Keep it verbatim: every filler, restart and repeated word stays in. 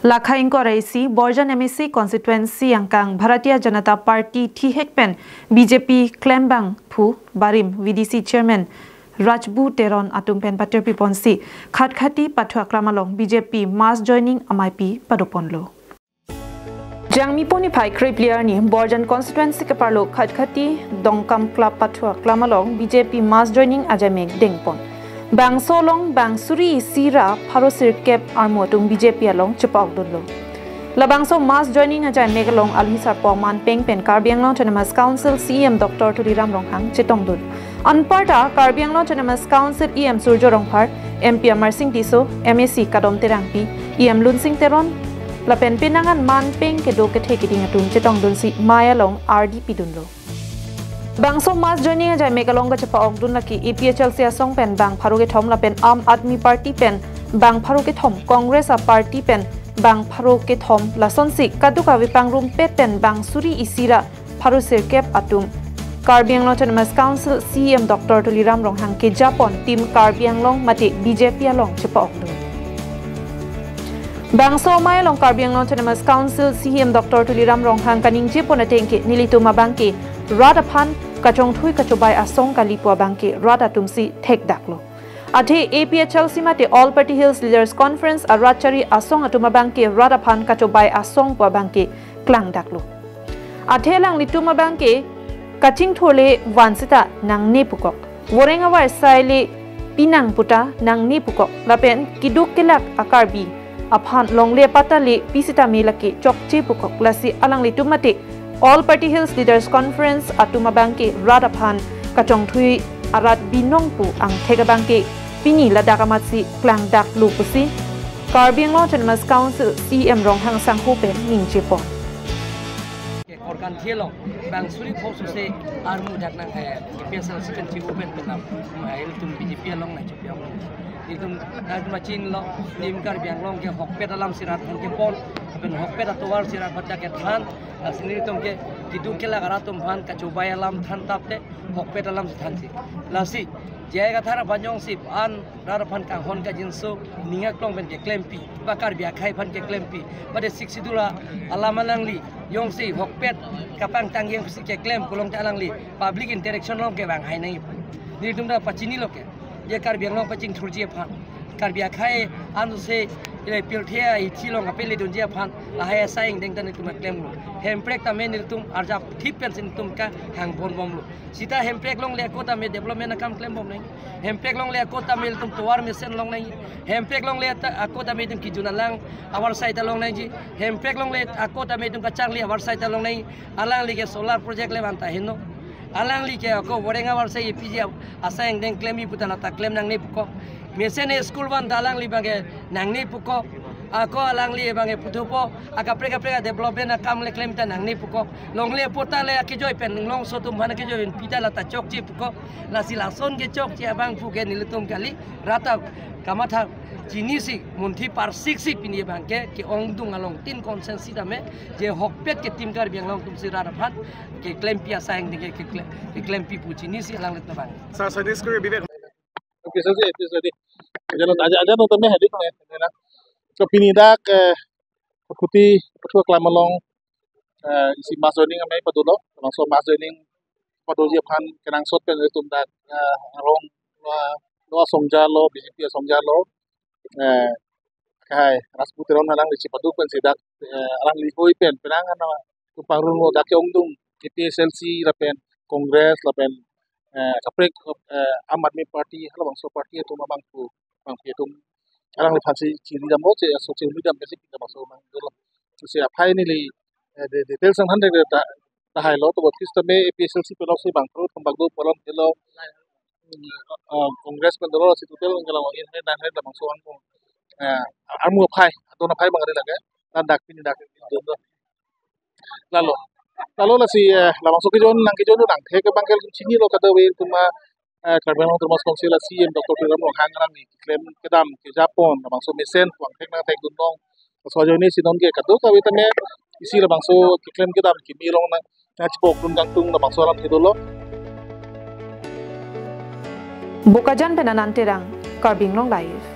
Lakha ingkoi ra isi Borjan M A C constituency angkang Bharatiya Janata Party thihek pen B J P klembangphu barim V D C chairman Rajbu Teron atum pen patirpi ponsi Khatkhati pathu aklam along B J P mass joining ameipi padoponlo. Jangmi puni phai krip liar ni Borjan constituency keparlo Khatkhati Dongkam Club pathu aklam along B J P mass joining ajaimek dengpon. Bangso along bang suri isi ra pharo sirkep armu atum B J P along chepa-okdunlo. Labangso mass joining ajaimek along alhi sarpo aman peng pen Karbi Anglong Autonomous Council C E M Doctor Tuliram Ronghang chetongdun. Anparta Karbi Anglong Autonomous Council E M Surjya Rongphar, M P Amarsing Tisso, M A C Kadom Terangpi, E M Lunsing Teron lapen penang an man peng kedo kethe keding atum chetongdunsi mei along ardi pidunlo. Bangso mass joining ajaimek along kachepa-okdun lake A P H L C asong pen bang pharo kethom lapen Aam Aadmi Party pen bang pharo kethom, Congress a-party pen bang pharo kethom, lasonsi kadokave pangrumpet pen bang suri isi ra pharo sirkep atum Karbi Anglong Autonomous Council C E M Doctor Tuliram Ronghang kejapon Team Karbi Anglong mate B J P along chepa-okdun. Bangso amei along Karbi Anglong Autonomous Council C E M Doctor Tuliram Ronghang kaningjepon ateng ke nelitum abang ke rat aphan kachongthui kachobai asong kali pu abang ke rat atumsi thekdaklo. Athe A P H L C mate All Party Hills Leaders Conference a-rat chari asong atum abang ke rat aphan kachobai asong pu abang ke klangdaklo. Athe alanglitum abang ke kachingthur le van sita nangne pukok, voreng avarsai le pinang puta nangne pukok, lapen keduk kelak a-Karbi aphan longle patta le pi sitame lake chokche pukok, lasi alanglitum mate All Party Hills Leaders Conference atum abang ke rat aphan kachongthui arat binong pu angthek abang ke pini ladak amatsi klangdaklo pusi Karbi Anglong Autonomous Council C E M Ronghang sangho pen ningjepon. Ke korkan thelo bang suri pho suse armu dak nang, eh, A P H L C pen chibu pen penam, eh, ilitum B J P along nangchepi-ok. Ilitum nangmachinlo, Team Karbi Anglong ke hokpet alamsi rat aphan kepon, lapen hokpet atovarsi rat aphan dak kethan, lasi nelitum ke keduk kelak arat atum aphan kachobai alam thantapte hokpet alamsi thansi. Lasi J I Kathar aphan jongsi an rat aphan kanghon kangjinso ning aklong pen keklempi, ba Karbi akhei aphan keklempi, ba de Sixth Schedule alam alangli jongsi hokpet kapangtang jengsi keklem pulote alangli public interaction along kevang hai nangji. Nelitum ta pachinilo ke, je Karbi Anglong pachingthurji aphan, Karbi akhei anse ile pirthe a-ithi along kapele dunji aphan lahai asai angdeng ta nelitum klemlo. Hemprek tame nelitum arjap thip pensi nelitum kahang ponbomlo. Sita hemprek longle ako tame development akam klembom nangji. Hemprek longle ako tame ilitum tovar mesen long nangji. Hemprek longle ta, ako tame ilitum kejun alang avarsai ta long nangji. Hemprek longle ako tame ilitum kacharli avarsai ta long nangji. Alangli ke solar project le van ta heno. Alangli ke ako voreng avarsai A P G asai angdeng klemji puta lata klem nangne pukok. Mesen a-school van ta alangli abang ke nangne pukok. Ako alangli abang ke puthupo akaprek kaprek a-development akam le klem ta nangne pukok. Longle patta le akejoi pen, longso atum aphan akejoi pen pi ta lata chokche pukok. Lasi lason kechokche abang pu ke nelitum kali, rat akamatha chinisi munthi parsiksi pini abang ke ke-ongdung along tin constituency tame je hokpet ke Team Karbi Anglong atumsi rat aphan keklempi asai angdeng ke, kekle-, keklempi pu chinisi alanglitum abang. Sa Sunday School Vivek. Oke, saja itu tadi. Aja nonton, aja, aja nonton deh, hadir ya. Nah, so pini dak, eh, Khatkhati pathu aklam along, eh, isi mass joining amei padolo, laso mass joining padoji aphan kenangsot pen ilitum dak, eh, arong, eh, lo asong jalo, B J P asong jalo, eh, akhai Rajbu Teron alangli chepaduk pensi dak, eh, alangli hoi pen penang an atum pangrumlo, dak ke-ongdung A P H L C lapen Congress lapen, eh, kaprek, eh, Aam Aadmi Party, halabangso party atum abang pu, abang pu atum alangliphansi chiri damlo, che aso chiri dam kesi pita bangso abang dolo. Lasi aphai neli, eh, de-, details ang than de ta, tahailo, to bot kis tame A P H L C pen loksi bang pro thom bak do pu alam helo. Hmm, eh, Congress pen dolo, lasi total ang kalang in hai nang hai labangso ang, eh, armu aphai, adon aphai bang ari lake, ladak pini dak don do. Lalo, lalo lasi, eh, labangso kejoin, nangkejoin nangthek abang ke chinilo kadokave atum, eh, Karbi Anglong Autonomous Council a-C E M Doctor Tuliram Ronghang alangli keklem kedam kejapon labangso mesen pu angthek nangthekdun long. Laso ajoinesi non ke kadokave tame isi labangso keklem kedam kimi along nang, nangchepok dun kangtung labangso alam kedo lo. Bokajan pen Anand Terang, Karbi Anglong Live.